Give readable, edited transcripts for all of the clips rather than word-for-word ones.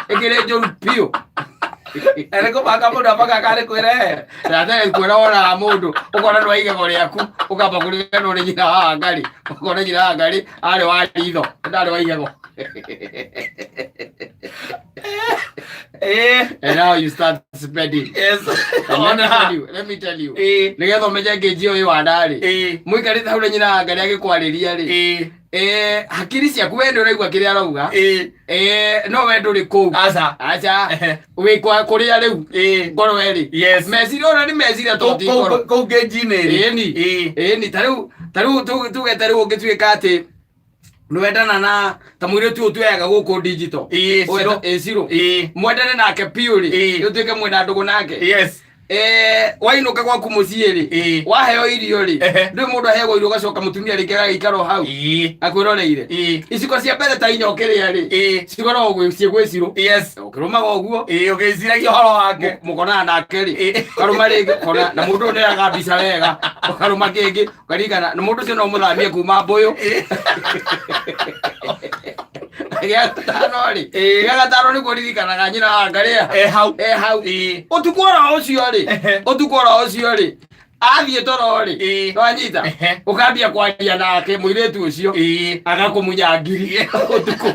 Ĩkĩrĩ njũru biũ. Nĩ kũbanga mũndũ abangaga nĩ kwĩre. Ndatere kwĩra wonaga mũndũ ũkona nĩ wa igego rĩaku ũkamba kũriganĩrwo nĩ nyina wa Wangari, ũkona nyina wa Wangari arĩ wa ritho ndarĩ wa igego. And now you start spending. And let me tell you, let me tell you. Nĩgetha ũmenye ngĩnji ũyũ wa ndarĩ. Mũikarĩte hau na nyina wa Ngarĩ agĩkwarĩria rĩ. Hakiri ciaku we nĩ ũraigua kĩrĩa arauga. No we ndũrĩ kũu. Aca. Aca. Wĩ kwa kũrĩa rĩu. Ngoro ĩrĩ. Meciria ona nĩ meciria to ti ngoro. Kũu ngĩnji-inĩ rĩ. Ĩni. Ĩni ta rĩu ta rĩu tuge ta rĩu ũngĩtuĩka atĩ nĩwendana na ta mũirĩtu ũyũ tuoyaga gũkũ digital. Ciro. Ciro. Mwendane nake piũ rĩ. Ũtuĩke mwĩna ndũgũ nake. Wainũka gwaku mũciĩ rĩ, waheo irio rĩ, ndũĩ mũndũ aheagwo irio ũgacoka mũtumia rĩngĩ agagĩikara o hau akwĩroreire. Iciko cia mbere ta inya ũkĩrĩa rĩ, cikoragwo ciĩ gwĩ Ciro. Ũkĩrũmaga ũguo. Ũgĩciragia ũhoro wake. Mũkonana nake rĩ, ũkarũma rĩngĩ ũkona na mũndũ ũyũ nĩoyaga mbica wega, ũkarũma kĩngĩ ũkaririkana na mũndũ ũcio no ũmũthamie kuma mbũyũ. Gĩa gatano rĩ, gĩa gatano nĩguo ririkanaga nyina wa Ngarĩa. E hau. E hau. Ũtukũ oro ũcio rĩ, ũtukũ oro ũcio rĩ, athiĩ toro rĩ, nĩwanyita? Ũkambia kwaria nake mũirĩtu ũcio, agakũmunya ngiri ũtukũ.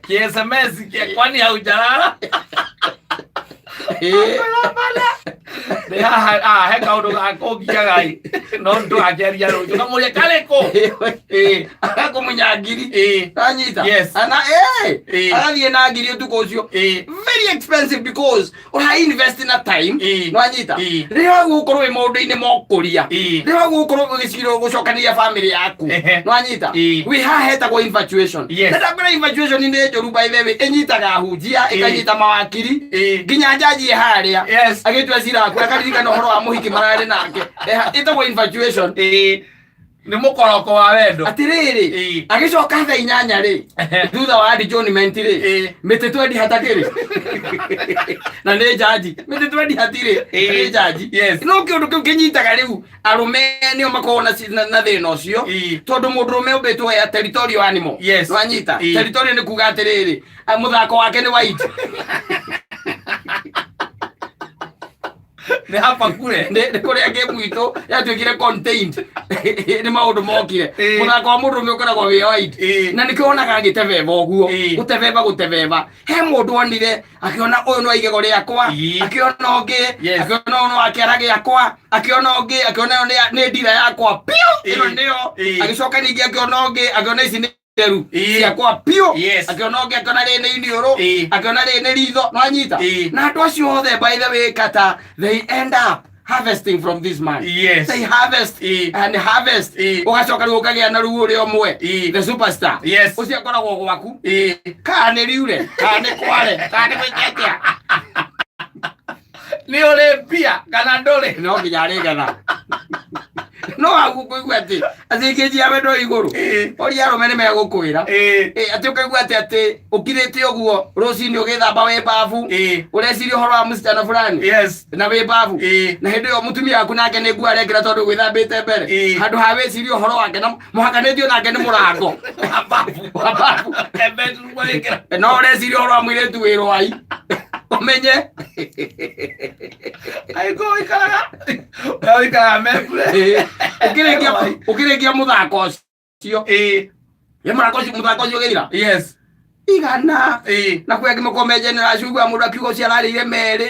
Kĩ SMS kĩa kwani haujalala? Nĩ haha ah, he kaũndũ ga kũngiaga ĩ no ndũgakĩaria rũciũ kamũria karĩkũ? Agakũmunya ngiri. Anyita. Yes. Ana agathiĩ na ngiri ũtukũ ũcio. Very expensive because ũra invest na time. Nĩwanyita? Rĩrĩa ũgũkorwo wĩ maũndũ-inĩ ma ũkũria. Rĩrĩa ũgũkorwo ũgĩcirwo gũcokanĩria family yaku. Nĩwanyita? Wĩ haha hetagwo infatuation. Na ndakwĩra infatuation nĩ njũru by the way. Ĩnyitaga ahunjia, ĩkanyita mawakiri, nginya njaji ĩ harĩa. Agĩtua cira waku akaririkana ũhoro wa mũhiki mararĩ nake. Ĩtagwo infatuation. Nĩ mũkoroko wa wendo. Atĩrĩrĩ, agĩcoka thaa 8 rĩ, thutha wa adjournment rĩ, mĩtĩ twendi hatakĩrĩ na nĩ njaji, mĩtĩ twendi hatirĩ na nĩ njaji. No kĩũndũ kĩu kĩnyitaga rĩu arũme nĩo makoragwo na thĩna ũcio, tondũ mũndũrũme ũmbĩtwo ya territorial animal. Nĩwanyita? Territorial nĩ kuga atĩrĩrĩ, mũthako wake nĩ white. Nĩ hapa kure. Nĩ kũrĩa game itũ yatuĩkire contained nĩ maũndũ mokire. Mũthako wa mũndũrũme ũkoragwo wĩ wide. Na nĩkĩo wonaga agĩtebeba ũguo. Gũtebeba gũtebeba. He mũndũ onire akĩona ũyũ nĩ wa igego rĩakwa, akĩona ũngĩ, akĩona ũyũ nĩ wa kĩara gĩakwa, akĩona ũngĩ, akĩona ĩyo nĩ ndira yakwa piũ, ĩno nĩyo. Agĩcoka ningĩ akĩona ũngĩ, akĩona ici nĩ nderu ciakwa piũ. Akĩona ũngĩ, akĩona rĩrĩ nĩ iniũrũ, akĩona rĩrĩ nĩ ritho. Nĩwanyita? Na andũ acio othe by the way kata they end up harvesting from this man. They harvest and harvest. Ũgacoka rĩu ũkagĩa na rĩu ũrĩa ũmwe, the superstar. Ũcio akoragwo gwaku kana nĩ riure, kana nĩ kware, kana nĩ gwĩke atĩa. Nĩ ũrĩ mbia kana ndũrĩ? No nginya arĩgetha. No hau ũkũigua atĩ atĩ ngĩnji ya wendo igũrũ. Oria arũme nĩ megũkwĩra. Atĩ ũkaigua atĩ ũkirĩte ũguo rũcinĩ ũgĩthamba wĩ babu, ũreciria ũhoro wa mũsichana fulani. Na wĩ babu. Na hĩndĩ ĩyo mũtumia waku nake nĩ nguo arekĩra tondũ gwĩthambĩte mbere. Handũ ha wĩcirie ũhoro wake na mũhakanĩtio nake nĩ mũrango Wa babu. Wa babu. He bedroom wekĩra. No ũreciria ũhoro wa mũirĩtu wĩ rwai. Ũmenye. Angĩkorwo ũikaraga ũikaraga mebure. Ũkĩrĩkia mũthako ũcio. Nĩ mũthako ũcio, mũthako ũcio ũgĩthira. Igana. Na kwĩ angĩ makoragwo me generous, ũiguaga mũndũ akiuga ũcio ararĩire merĩ.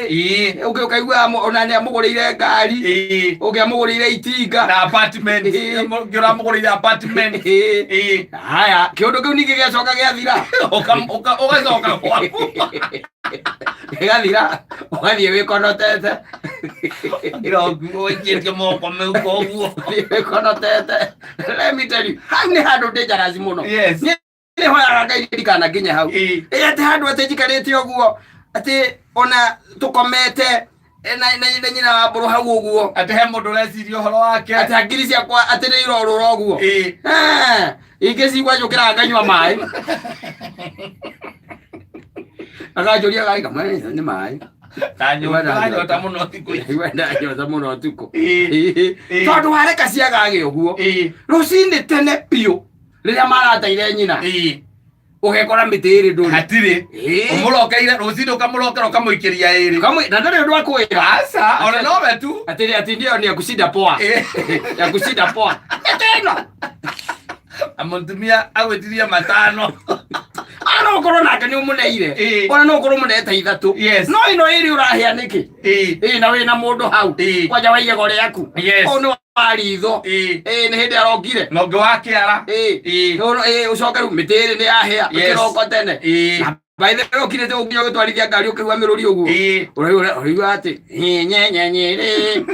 Ũngĩ ũkaigua ona nĩ amũgũrĩire ngari. Ũngĩ amũgũrĩire itinga. Na apartment. Ũngĩ ũramũgũrĩire apartment. Haya, kĩũndũ kĩu ningĩ gĩacoka gĩathira. Ũgacoka gwaku. Gĩgathira, ũgathiĩ wĩkonotete. Ngirogu ũikĩtie moko mĩhuko ũguo. Ũgathiĩ wĩkonotete. Let me tell you, hau nĩ handũ dangerous mũno. Niĩ nĩhoyaga Ngai ndikanakinye hau. Ĩ atĩ handũ atĩ njikarĩte ũguo, atĩ ona tũkomete, na nyina wa mbũrũ hau ũguo. Atĩ he mũndũ ũreciria ũhoro wake. Atĩ hakiri ciakwa atĩ nĩ irorũra ũguo. Ingĩ cigua njũkĩraga nganyua maĩ. Akanjũria gaĩ kamwe nĩ maĩ. Ndanyota mũno ũtukũ. Igua ndanyota mũno ũtukũ. Tondũ wareka ciagage ũguo. Rũcinĩ tene biũ rĩrĩa marateire nyina. Ũgekora mĩtĩ ĩrĩ ndũrĩ. Hatirĩ. Ĩĩ. Ũmũrokeire rũcinĩ, ũkamũrokera, ũkamũikĩria ĩrĩ. Na ndarĩ ũndũ akwĩra. Aca, ona nowe tu. Atĩrĩ, atĩ ndio ni ya kushinda poa. Ya kushinda poa mĩtĩ ĩno. Na mũtumia agwĩtirie matano. Ona no ũkorwo nake nĩ ũmũneire. Ona no ũkorwo ũmũnete ithatũ. No ĩno ĩrĩ ũrahĩa nĩkĩ? Ĩĩ, na wĩna mũndũ hau. Kwanja wa igego rĩaku. Ũũ nĩ wa ritho. Ĩĩ, nĩ hĩndĩ arokire. Na ũngĩ wa kĩara. Ĩĩ. Ĩĩ, ũcoke rĩu mĩtĩ ĩrĩ nĩ yahĩa. Kĩroko tene. Na by the way, ũkirĩte ũkinya ũgĩtwarithia ngari, ũkĩigua mĩrũri ũguo. Ũraigua ũraigua atĩ nyenyenyenyerĩ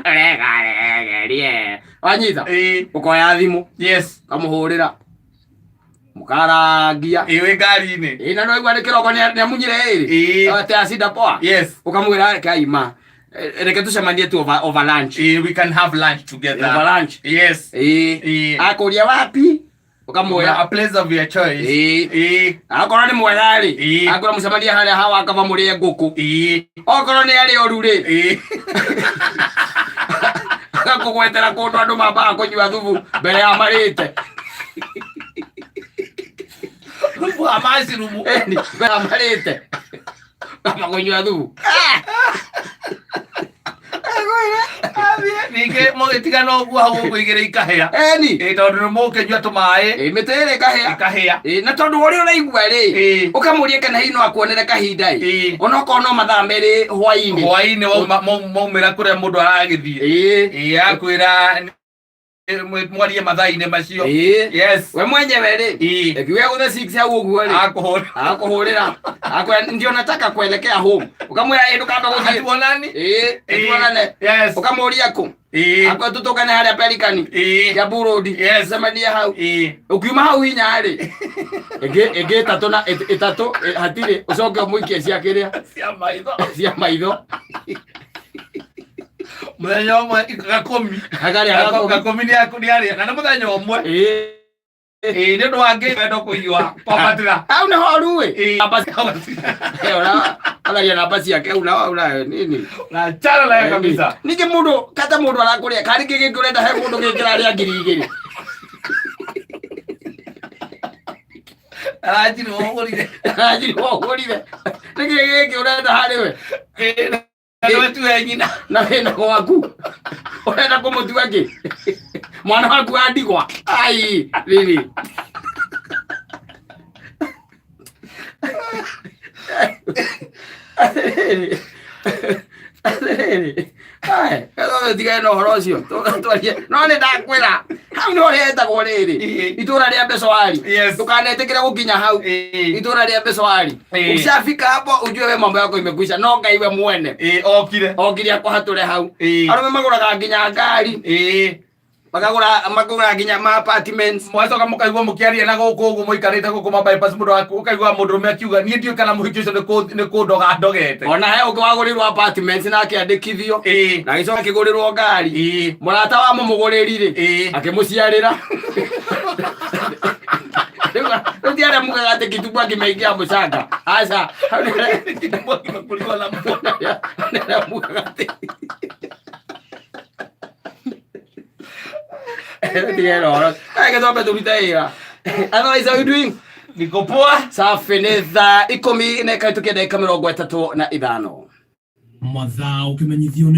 regaregerie wanyita. Ũkoya thimũ. Ũkamũhũrĩra, mũkarangia. Ĩĩ, wĩ ngari-inĩ. Ĩĩ, na no igua nĩ kĩroko nĩ amunyire ĩrĩ. Atĩ acinda poa. Ũkamwĩra reke aima. Reke tũcemanie tu over lunch. Ĩĩ, we can have lunch together. Over lunch. Ĩĩ. Akũria wapi, ũkamwĩra a place of your choice. Ĩĩ. Akorwo nĩ mwega rĩ, akorwo mũcemanie harĩa hawa kaba mũrĩe ngũkũ. Okorwo nĩ arĩ oru rĩ, agakũgwetera kũndũ andũ mambaga kũnyua thubu mbere ya marĩte. Thubu wa mushroom. Ĩni, mbere ya marĩte kamba kũnyua thubu. Ningĩ mũgĩtigana ũguo hau ũguo igĩrĩ ikahĩa. Eni. Ĩ, tondũ nĩ mũkĩnyua tũmaĩ. Ĩ, mĩtĩ ĩrĩ ĩkahĩa. Ĩkahĩa. Ĩ, na tondũ ũrĩa ũraigua rĩ, ũkamũria kana hihi no akuonere kahinda ĩ, onokorwo no mathaa 2 hwainĩ. Hwainĩ waumĩra kũrĩa mũndũ aragĩthiĩ. Ĩ, akwĩra mwarie mathaa-inĩ macio. Yes. We mwenyewe rĩ, ĩkiuga gũthe 6 hau ũguo rĩ, Akũhũra. Akũhũrĩra, akwĩra ndio nataka kuelekea home, ũkamwĩra ĩ, ndũkamba gũthiĩ. Hatuonani. Ĩ, tuonane. Ũkamũria kũ. Akwĩra tũtũngane harĩa Pelikani. Kiambu Road. Tucemanie hau. Ũkiuma hau inya rĩ, ĩngĩ ĩtatũ na ĩtatũ hatirĩ, ũcoke ũmũikie cia kĩrĩa. Cia maitho. Cia maitho. Mũthenya ũmwe gakũmi. Hakarĩa gakũmi. Gakũmi nĩ aku nĩ arĩa na nĩ mũthenya ũmwe. Ĩĩ, nĩ ũndũ wa ngĩ wendo kũhiũha kwambatĩra. Hau nĩ horu ĩ. Namba Atharia namba ciake hau na na nini. Na chana nayo kabisa. Ningĩ mũndũ kata mũndũ arakũrĩa karĩ kĩ gĩkĩ ũrenda he mũndũ gĩkĩ kĩrarĩa 2000. Aranjiri wogũrire. Aranjiri wogũrire. Nĩkĩ gĩkĩ ũrenda harĩ we? Nĩwe tuwe nyina. Na wĩna gwaku. Ũrenda kũmũtua kĩ? Mwana waku wa ndigwa. Ai, nini. Atĩrĩrĩ. Atĩrĩrĩ. Ai, tigane na ũhoro ũcio. Twarie. No nĩ ndakwĩra. Hau nĩho hetagwo rĩrĩ. Itũra rĩa Mbecoari. Ndũkanetĩkĩre gũkinya hau. Itũra rĩa Mbecoari. Ukishafika hapo ujue we mambo yako imekwisha. No Ngai we mwene. Okire. Okire akũhatũre hau. Arũme magũraga nginya ngari. Makagũra makagũra nginya ma apartments. Mwacoka mũkaigua mũkĩaria na gũkũ ũguo mũikarĩte gũkũ ma bypass, mũndũ waku ũkaigua mũndũrũme akiuga, "Niĩ ndiũĩ kana mũhiki ũcio nĩ kũndoga ndogete." Ona he ũngĩ wagũrĩirwo apartments na akĩandĩkithio. Na agĩcoka akĩgũrĩrwo ngari. Mũrata wa mũmũgũrĩri rĩ, akĩmũciarĩra. Rĩu ti arĩa mugaga atĩ kitumbwa kimeingia mũcanga. Aca. Hau nĩ Kitumbwa kimekuliwa na mbwa. Nĩ arĩa mugaga atĩ Tigera ũhoro. Reke twambe tũrute wĩra. Otherwise, how you doing? Niko poa. Safi, nĩ thaa 10 na ĩkahĩtũkia ndagĩka 35. Mathaa ũkĩmenyithio nĩ